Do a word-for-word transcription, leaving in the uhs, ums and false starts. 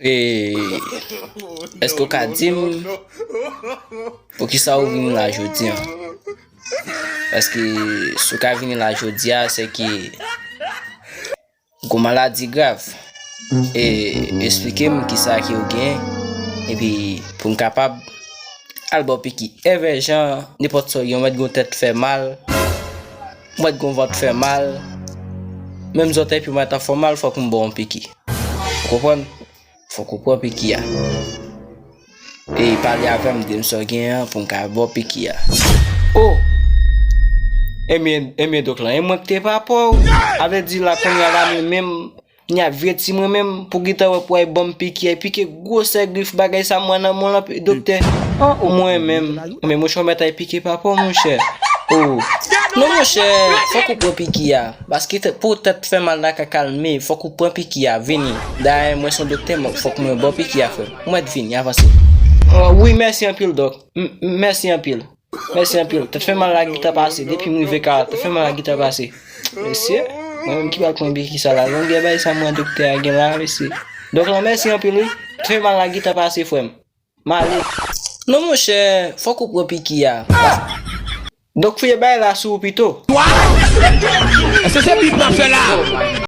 E èske w ka di m poukisa w vini la jodi a? Paske si w ka vini la jodi a, se ke gon maladi grav. E eksplike m kisa ke w gen, epi pou m kapab al ba w piki. Evè jan nenpòt sa w gen, w mèt gon tèt fè mal, w mèt gon vant fè mal, menm zòtèy pye w mèt ap fè w mal, fòk m ba w yon piki. Ou konprann? Fòk ou pran piki a. E pale avè m, di m sa w gen an pou m ka ba w piki a. O! Ebyen, ebyen, dòk lan, e mwen ki te papa w. A vle di la, kounye a la, mwen menm, ni a vye ti mwen menm, pou gentan wè pou w al ban m piki a, e pike gwosè grif bagay sa mwen nan men w lan, doktè. O, o, mwen menm, men monchè, w mèt al pike papa w, monchè. O! Non, monchè, fòk ou pran piki a. Paske tè-, pou tèt fè mal la ka kalme, fòk ou pran piki a, vini. Dayè, mwen se yon doktè, mwen, fòk mwen ba w piki a, frè m. Ou mèt vini, avanse. O, wi, mèsi anpil, dòk. M-, m-, mèsi anpil. Mèsi anpil. Tèt fè mal la gentan pase. Depi m rive ka, tèt fè mal la gentan pase. Mesye, mwen menm ki pral pran piki sa la. Longè bagay sa mwen doktè a gen la, mesye. Dòk lan, mèsi anpil, wi. Tèt fè mal la gentan pase, frè m. M ale. Non, monchè, fòk ou pran piki a. Dòk fouye bagay la sou ou pito. Èske se bib n ap fè la?